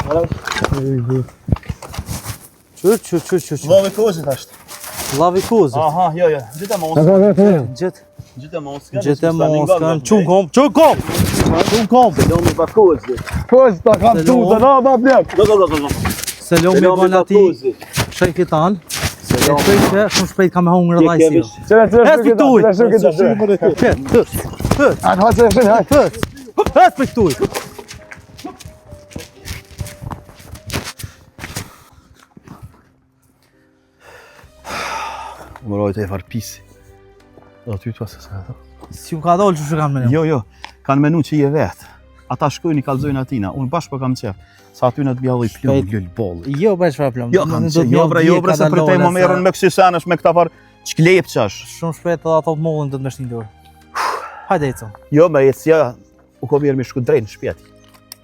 Qyr, qyr, qyr, qyr, qyr. Llavi kozit ashtë. Llavi kozit. Aha, jo, jo. Gjithë mos. Gjithë, Gjithë mos. gjithë moskën. Çun kom, çun kom. Çun kom. Selomi pa kozit. Koz ta kam Selam. tu, të na ba blek. Go, go, go, go, go. Selomi bën ati shejkit tanë. E Selomi. që shumë shpejt ka me hongër Ti edhe ai ke si. veç- Qëre, qëre, Ec shu këta, këtu. qëre, shu këta. Hec, hec, hec, Hajde, hajde, hajde, hajde. hec. Hec për këtu. Më rojtë e farë pisi. Do ty të pasë se ato. Si u ka dalë që kanë menu. Jo, jo, kanë menu që je vetë. Ata shkojnë i kallzojnë atina. Unë bashkë po kam qef. Sa aty në të bjalloj plum, Shpejt. lul bolli. Jo, bre çfarë plum. Jo, kam qef. Jo, bre, jo, bre, se për te më merren me kësi senesh, me këta farë çklepçash. Shumë shpejt edhe ato të mollën do të më shtin dorë. Hajde ecëm. Jo, me ecja, u ko mirë mi shku drejt në shtëpi aty.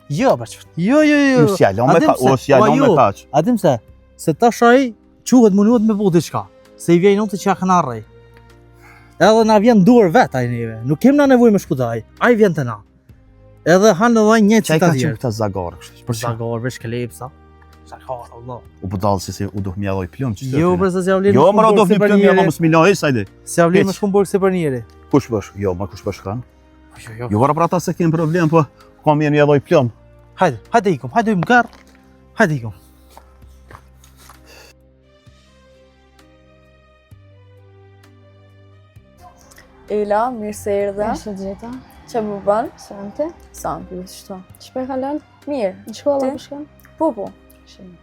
Jo, bre çfarë. Jo, jo, jo. Ju s'ja lon A me dim ka, pse? o s'ja Ua, lon me jo. kaq. A dim se, se tash ai quhet munduhet me bo diçka, se i vjen të që ja kanë arrej. Edhe na vjen duar vet ai neve. Nuk kem na nevojë me shku te ai. Ai vjen te na. Edhe han edhe ai njëjtë Çaj si ta ka qenë tjerë. këta zagarë kështu. Për çfarë? Zagor, veç klepsa. Zagor, Allah. U budall se se u do më jalloj plum ç'të. Jo, bre, se s'ja vlen. Jo, me shku më në do burg si një për plum njeri. jalloj mos mi laj sajde. S'ja vlen me Hiq. shku në burg si për njeri. Kush bësh? Jo, më kush bësh kanë? Jo, jo. Jo, vara për ata se kenë problem, po ka mirë një lloj plum. Hajde, hajde ikum, hajde më garr. Hajde ikum. Ela, mirë se erdhe. Mirë se gjeta. Që më bën? Sante. Sante, qështu. Qysh po kalon? Mirë. Në shkollë Ti? apo shkon? Po, po. Shumë.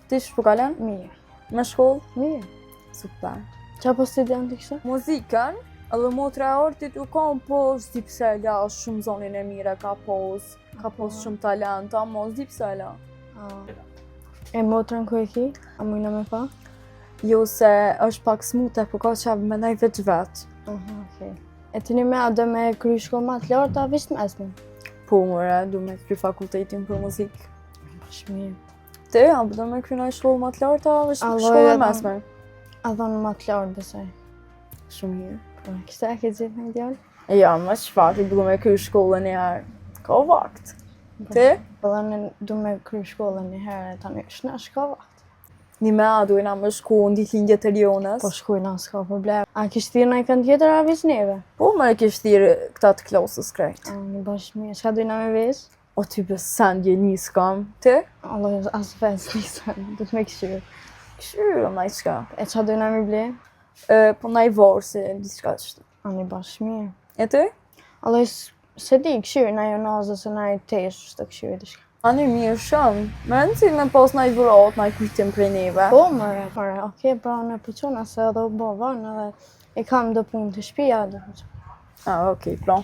Ti qysh po kalon? Mirë. Me shkollë? Mirë. Super. Qa po studion ti kështu? Muzikën, edhe motra e artit u kom, po s'di pse e la, është shumë zonin e mire, ka pos, ka pos shumë talent, ama s'di pse e la. Ah. E motrën ku e ki? A mujna me pa? Jo se është pak smute, po ka që me naj veç vetë. Aha, okej. E ti një me a do me kry shkollë ma të lartë, a veç të mesme? Po, more, du me kry fakultetin për muzikë. Bash mirë. Ti, a do me kry naj shkollë ma të lartë, a veç A, shkollë e lloj, mesme? A thonë ma të lartë, besoj. Shumë mirë. Po, kështu e ke gjithë një djalë? Ja, më çfarë, du me kry shkollën një herë. Ka vakt. Ti? Po dhe unë du me kry shkollën një herë, tani shna shka vakt. Një me a dujna me shku në ditëlindje të Rionës. Po shkujna, s'ka problem. A kish thirrë naj kënd tjetër, a veç neve? Po, më e kish thirrë këta të klasës krejt. A, një bash mirë. Çka dujna me vesh? O ty besan dje s'kam. Ti? Allah, as veç, s'nisën, do të me këshyrë. Këshyrë, naj çka. E qa dojna me ble? E, po naj varë se diçka qështu. A një bash mirë. E ti? Allah, se di, këshyrë, naj jonazë, ose naj tesh, shtë këshyrë, diçka. A një mirë shumë. Me rëndësi me pas naj dhurat, naj kujtim prej neve. Po, mëre, mëre, okej, pra unë po qona se edhe u bo vonë, edhe i kam do punë të shtëpia, do po qona. Ah, okej, pra.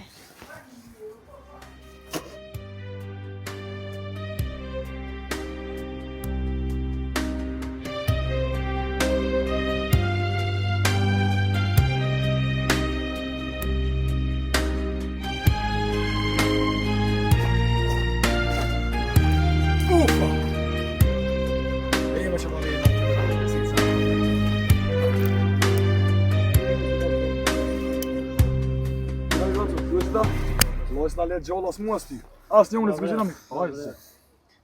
Ufa. E më shumë mirë. Lojs na let gjolla s'mua s'ty. As një unë s'më gjëna mi. Hajde.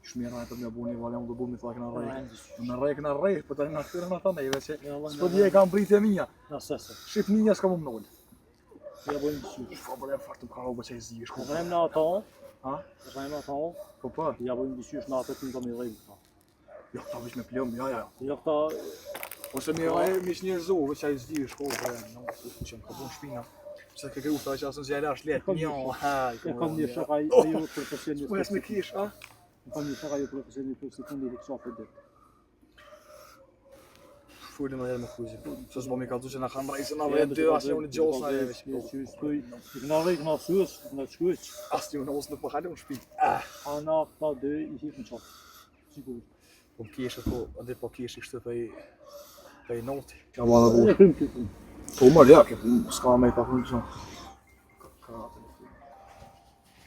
Shmira e të më buni, valla unë do bu mi thakë na rrej. Në rrej na rrej, po tani na kthyre na tani, veç. S'po di e kam pritje mia. Na se se. Shif mia s'ka më nol. Ja bëjmë dyqysh. Po po fakt të ka u bëçaj zi, shku. Rrem në ato, Ha? rrem ato, Po po. ja bëjmë dyqysh në atë të më i rrem këta. Jo, ta veç me plum, ja ja. Jo këta, Ose mi ai mi njerëzu, veç ai zi, shku, po no, ku që më ka bën shpina. Pse ke grushta që asën zjala është lehtë. Jo, ha, e kam një shok ai ajo profesion një Po jas me kish, a? E kam një shok ajo profesion një sekundi të qafë ditë. Fulim edhe me kuzin. Se s'bo mi kallzu që na kanë rrejse na vetë dy, asnjë unë gjos na veç. Jo, që shtoj, na rrek na sysh, na shkuq, Asnjë unë os nuk po kalon në shtëpi. a na këta dy i hip në qafë. Sigurisht. Po më kishë, po, andi po kishë kështu prej prej noti. Ka valla bu. E krim këtë. Po më ja, ke s'ka më pa punë kështu. Ka ka atë.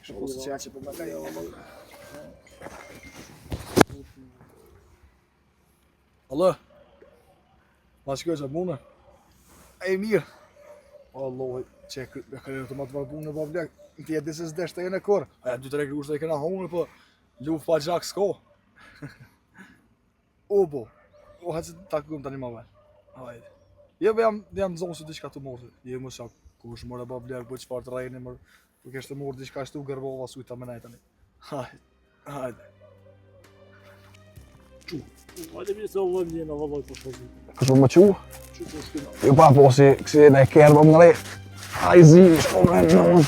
Kishë po se që po më lej. Allah. Ma shkoj që punë. E mirë. Allah, që e kërë të më të varë punë, po blek. Ti e di se s'desh të jene kur. A ja dy tre grushta i kena hunë, po luftë pa gjak s'ko. O, bo. O, hajde se takohem tani ma vonë. Hajde. Jo, be jam, jam zonë se diçka të morë. Jo, më sa, kush more ba blerë, po çfarë të rrejni, mërë. Po keshte morë diçka ashtu gërbova sujta me nejt tani. Hajde, hajde. Çu. Hajde mirë se Allah më jena vallaj po shoh. Kush po më çu? Çu po shkojmë. Jo pa po si kësi në kerr po më ngre. Ai zi, shko më në.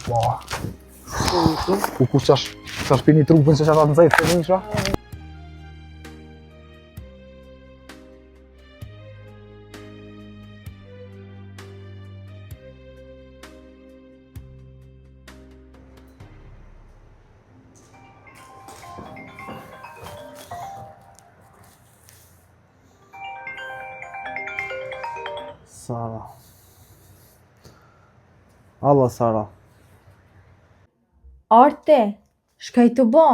Po. Ku ku çash, çash pini trupin se çata nxehtë të nisha. Sara. Alla Sara. Arte, shka je tu bo?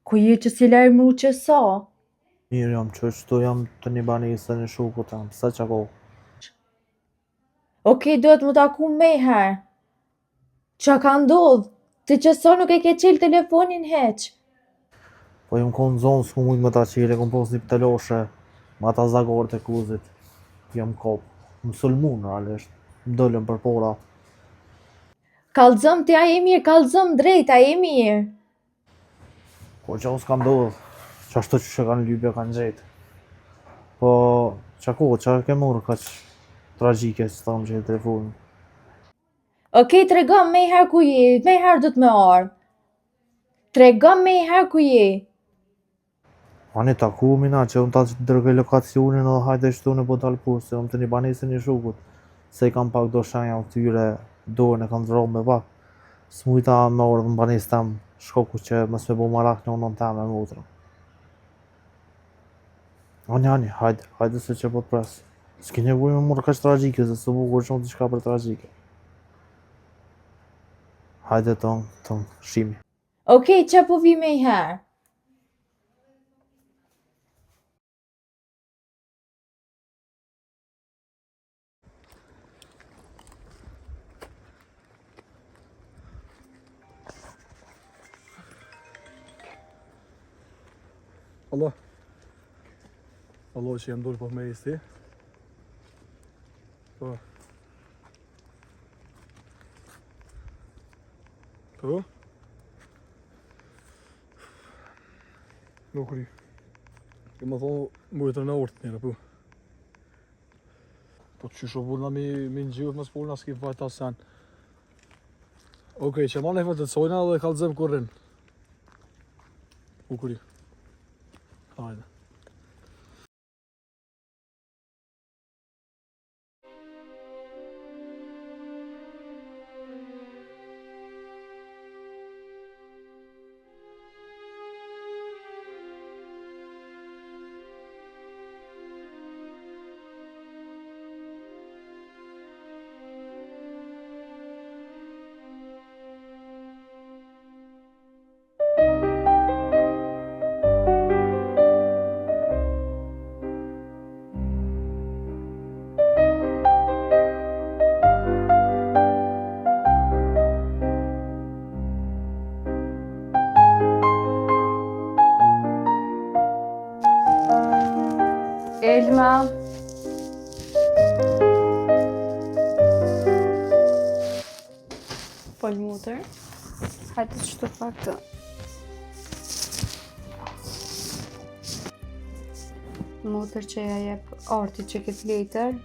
Ku je që s'i lajmru që sa? Mirë jam që qëtu jam te një banesë një shokut tem, pse ça ko? Okej, duhet mu taku meniherë. Ça ka ndodhë? Ti që sa nuk e ke qelë telefonin heq. Po jam konë zonë, s'kum mujtë me ta qelë, e kom pos një telashe, me ata zagorët e kuzit. Jam kop, më sulmun realisht, më dolën përpara. Kallzom ti a je mirë, kallzom drejt, a je mirë. Kurgjo s'ka ndodhë, qashtu qysh e kanë lypë e kanë gjetë. Po, ça ko, ça ke marrë kaq tragjike që ta më qelë telefonin? Okej, tregom meniherë ku je, meniherë du të me ardhë. Tregom meniherë ku je. Ani takohemi na që unë ta dërgoj lokacionin edhe hajde shtu unë po dal poshtë, se jam te një banesë një shokut, se i kam pak do shenja në fytyrë, dorën e kam të vrame pak. S'mujta me ardhë në banesë tem, shkaku që mos me bo marak nonën teme motrën. Ani, ani, hajde, hajde se që po të pres. S'ke nevojë me marrë kaq tragjike, se s'u bo kurgjo diçka për tragjike. Hajde ton, ton, shihmi. Okej, që po vi meniherë? Allah. Allah që jam dorë po me isti. Po. Po? Nuk ri. Ke më thonë, mujtë në orët njëre, po. Po qysh o burë na mi, mi në gjithë, mos po na s'ki vajt asen. Okej, që ma në e të cojna dhe kallzem kur rrin. Bukuri. Hajde. Elma. Fol motër. Hajde që të pak të. Motër që ja jep Artit që këtë letër.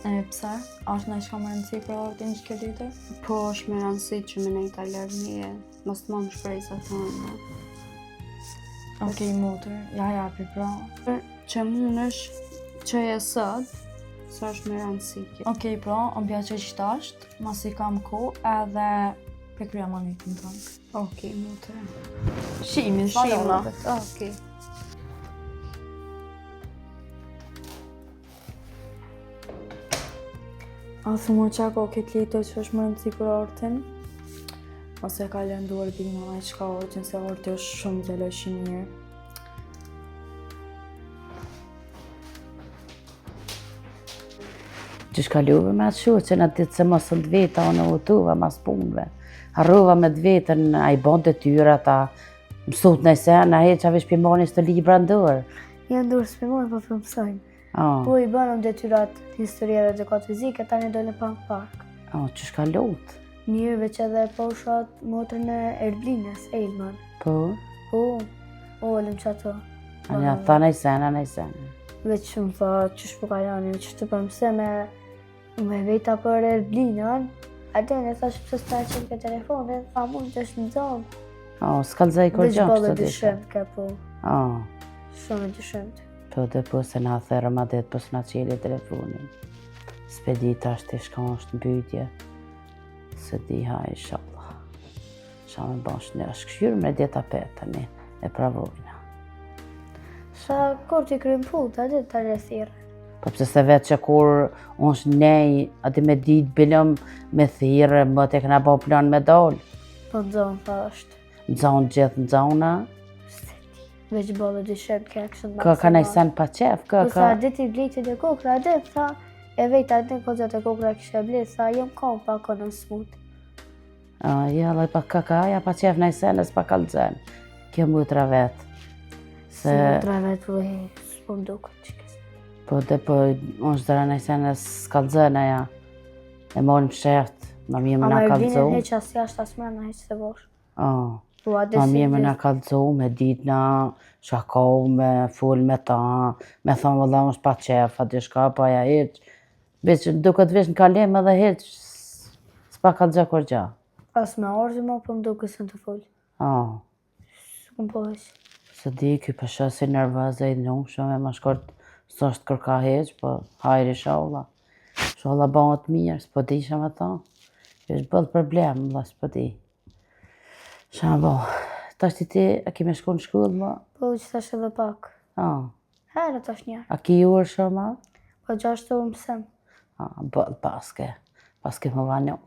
E, pse? A është naj çka me rëndësi për Artin që këtë letër? Po është me rëndësi që me nejta larg meje. Mos të mam shpresa thonë. Okej, motër, ja japi pra. Që munësh që e sot, sa është me rëndësi kjo. Okej, pra, unë pja qoj qëtasht, masi kam ko, edhe pe kryja amanetin tonë. Okej, motër. Shihmi, Shihna. Okej. A thu më qa ka këtë letër që është me rëndësi për Artin? Ose e ka lënduar bina, ai çka Artin, se Arti është shumë djalosh i mirë. Qysh kaluve me atë shoqen atë ditë se mos të veta, unë u hutuva mas punëve. Harrova me të vetën, a i bon detyrat, a... Mësut në sen, a heq, a veç pi moni të libra në dorë. Janë dorë s'pi mojnë, po po mësojnë. Oh. Po i bënëm detyrat historia dhe edukatë fizike, tani dolën pa në park. Oh, qysh ka lut? Mirë, veç edhe po shot motrën e Erblinës, Elman. Po? Po, o, lëm që ato. A një tha në sen, a në sen. Veç shumë tha, qysh po kaloni, qysh të përmëse me, me veta për Erblinën. A dhe në thash pse s'ta e qenë ke telefonin, tha mund të është në zonë. Oh, s'kallzoi kur Veç gjë, bolle kështu disha. dyshimt ke po, Oh, shumë e dyshimt. po dhe po se na therëm atë ditë, po s'na qeli telefonin. S'pe di tash të shka është në pyetje. Se di ha, inshallah. Sha me bash në është këshyrë me djeta pet tani, e pravojna. Sa kur t'i krym punë, a dhe të rrethirë. Po pse se vetë që kur unë është nej, aty me ditë bilëm me thirë, më të këna bo plan me dol. Po në zonë, tha është. Nxonë gjithë nxona, Se di, veç bolle dyshimt ke kështu kë ka nej sen pa qef, kë Po sa ka... ditë i bliti dhe kokra, dhe tha, e vejta dhe kozat e kokra kishe blit, tha, jam kom pa konën smut. A, ja, laj pa kë ka, ja pa qef nej sen, e s'pa kalëzen. Kjo mutra vetë. Se, Se motra vetë, po, e, s'po më duket që kës. po dhe po, unë është dëra nej sen e s'kalëzen aja. E morëm sheft, ma mirë me Ama na Erblinën kalëzu. heq as jashtë as mrena, heq se bosh. Oh. Po, a dhe Ma si mirë me na gjithë- kallëzu, me dit na, shka me fol me ta, me thonë vëlla është pa qef, a diçka, pa ja hiq. Veç duket veç në kalim edhe hiq, s- s'pa kallëzu kur gjë. As me ardhë ma, po më duket se në të fol. Oh, S'kum po hiq. se di, ky po shoh si nervoz e i dhunshëm e ma shkort s'është kërka hiq, po hajr inshallah. Inshallah bëhet mirë, s'po di ç'a me thonë. Është bëll problem, vëlla, s'po di. Ç'a më bo? Tash ti ti, a ki me shku në shkollë më? Po, që tash edhe pak. Oh. Herë tash njerë. A ki orë shumë, a? Po, gjashtë orë mësim. A, bëll paske, paske më vanu.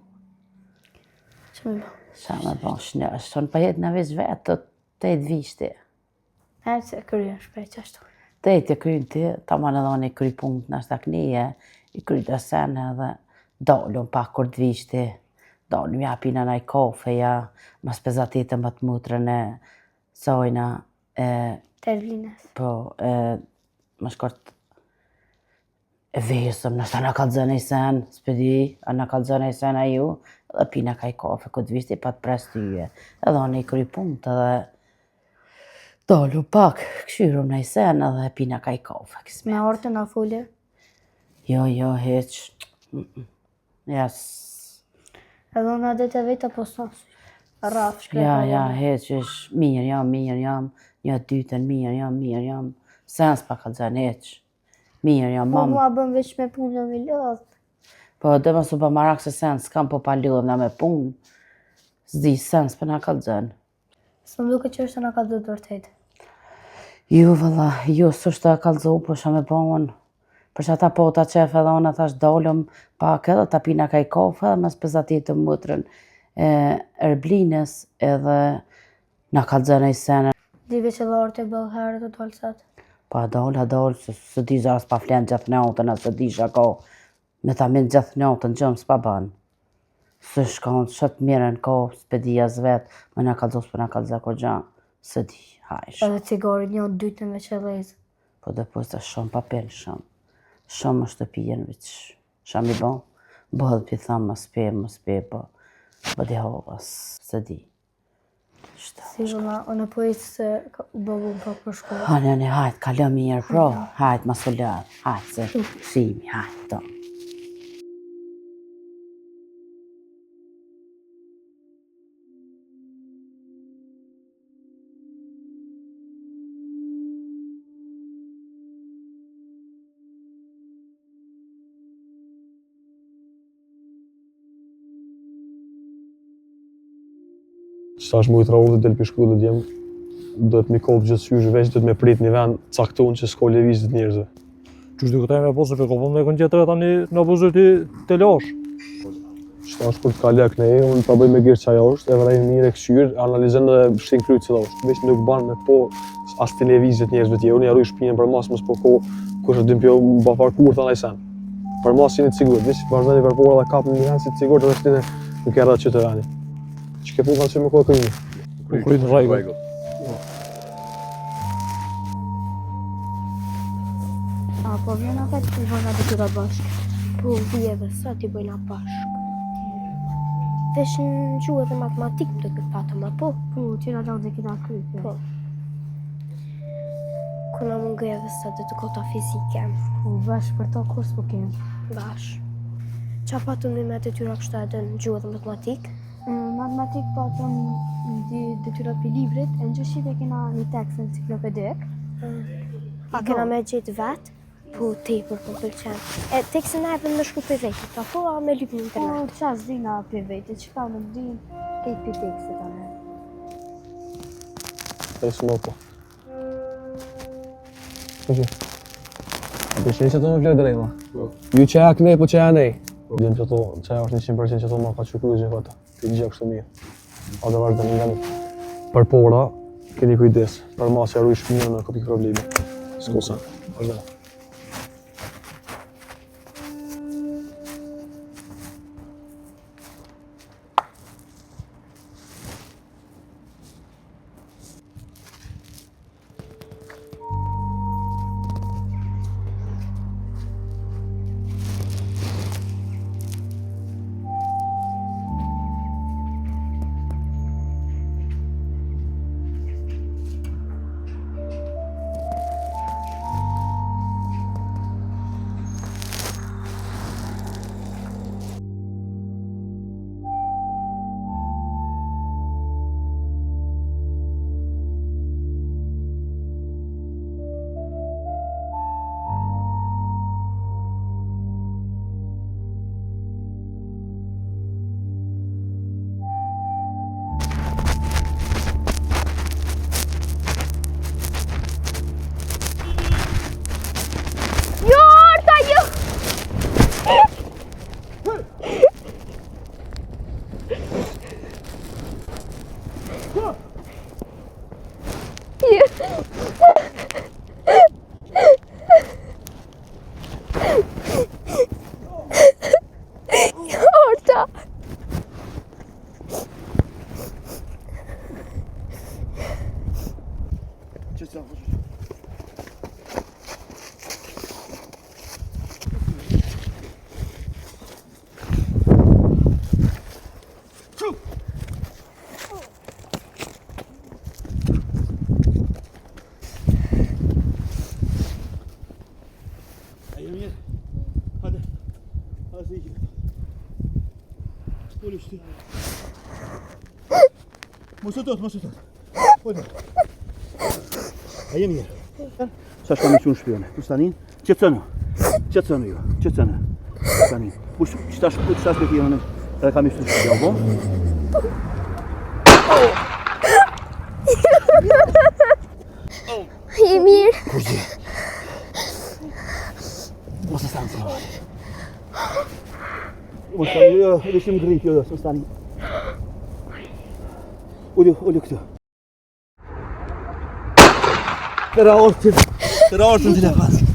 Që me bo? Sa me bo shnë, është unë pa jetë në veç vetë, të të jetë vishti. Herë se kryen shpejt gjashtë orë. Të jetë e kryen ti, ta ma në dhoni kry punët në ashtë aknije, i kry të sene edhe dalëm pak kur të vishti, dalëm ja pina naj kafe, ja, mas pezatitëm atë mutrën e sojna, e, Të Erblinës. po, e, më shkort, e vesëm, nështë na kallëzon ai sen, s'pe di, a na kallëzon ai sen a ju, edhe pina kaj kafe, ku të vishti pa të pres tyje, edhe unë i kry punët edhe dolu pak, këshyrum në i sen edhe pina kaj kafe, kismet. Me ardhë na folje. Jo, jo, hiq, Mm, mm. ja, s- Edhe unë atë ditë e veta, po s'na. Rraf, shkret. ja, ja, hiq, ish, mirë jam, mirë jam, një dytën, mirë jam, mirë jam, sen s'pa kallëzon hiq, mirë jam, Po, mam, mua bën veç me punë jam i lodhë. Po, dhe mos u bë marak se sen, s'kam po pa lidhë na me punë. S'di sen, s'po na kallëzon. S'më duket që është na ka të vërtet. Jo, vëlla, jo, s'është ta kallëzu, po sha me bo unë. Për që ata po ta qef edhe unë, thash dolëm pak edhe ta pina kaj kafe edhe mas pëzati të mutrën e Erblinës edhe na kallëzon ai sen. Di veç edhe orë të bëllë herë të dalë sot. Pa dol, a dol, se se di zara s'pa flen gjithë natën, a se di shka ka. Me ta min gjithë natën, gjëmë s'pa ban. Se shkon, që të mirën ka, s'pe di as vet, më na kallëzu, s'po na kallëzu kur gjë. Se di, hajsh. Edhe cigarit një dytën veç e dhezë. Po dhe po se shumë pa pen, shumë. Shumë është të pijen, veç sha mi bo. Bëhet pi tham, mos pe, mos pe, po. Po di hova, se di. Shta. Si vëlla, unë po ecë se ka- u bë unë pak për shkollë. Hajde, ne, hajt, kalo mirë, pro. Hajt, mos u lodh. Hajt, se shimi, hajt, to. Sa është mujtë raurë del për shkollë djem, do të mi kop gjithësysh veç do të me prit një vend caktuar që s'ka lëvizje të njerëzve. Qysh dikutojmë me po se për me kon tjetër tani në abuzu ti të lash. Qëta është kur të ka lek në e, unë ta bëj me girë që ajo është, e vrej mirë e këqyr, analizon dhe shtin kryet cila është. Veç nuk ban me po as të lëvizje të njerëzve tjerë, unë ja ruj shtëpinë për mas mos po ko kush është dy po ba far kur tha ndaj sen. Për mas jeni të sigurt, veç vazhdoni përpara dhe kap në një vend si të sigurt dhe shtine nuk e rreth që të veni. Që ke punë kanë që me kohë krymi. U kryen në rregull. A, po vjen apet të bëjna detyra bashkë. Po, vi edhe sot i bëjna bashkë. Veç në gjuhë edhe matematikë më duket patëm, apo? Po, tjera lëndë e kena kry. Po. Ku na mungoj edhe sot edukata fizike. Po, bash për to kurs po kemë. Bash. Qa patëm ne me detyra kështu edhe në gjuhë edhe matematikë? Në matematikë patëm dy detyra prej librit, e në gjuhë shqipe kena një tekst enciklopedik. A kena me gjetë vetë? Po, tepër po pëlqen. E tekstin na e bën me shkru prej vetit, apo a me lyp në internet? Po, qa s'dina prej vetit, çka nuk din, krejt prej tekstit anë. Pesë më po. Po që? A po shini që të më flerë drejma? Po. Ju që ja kënej, po që ja nej? Po. Gjëmë që to, që ja është 100% që to ma ka që kry gjë këta. Të gjë kështu mirë. A dhe vazhdo nga një. Për pora, keni kujdes. Për masë që ruj shpinën në kopik problemi. S'kosa. Vazhdo. Jo, Arta, jo! Arta! A je mirë? Hajde. Hajde se ikim. Ulu shty. Mos u tut, mos u tut. Ulu. A je mirë? Sa shka me qu në shpi une? Ku stanin? Qetësonu. Qetësonu ju. Qetësonu. Tani. Kush qitash qitash me tjerën edhe kam ishtu në shpi, po? Je mirë. Kurgjë. Mos e stanë se. Mos tani, jo, rishim grip, jo, jo, mos tani. Ulu, ulu këtu. Tëra orë të, tëra orë të në telefon.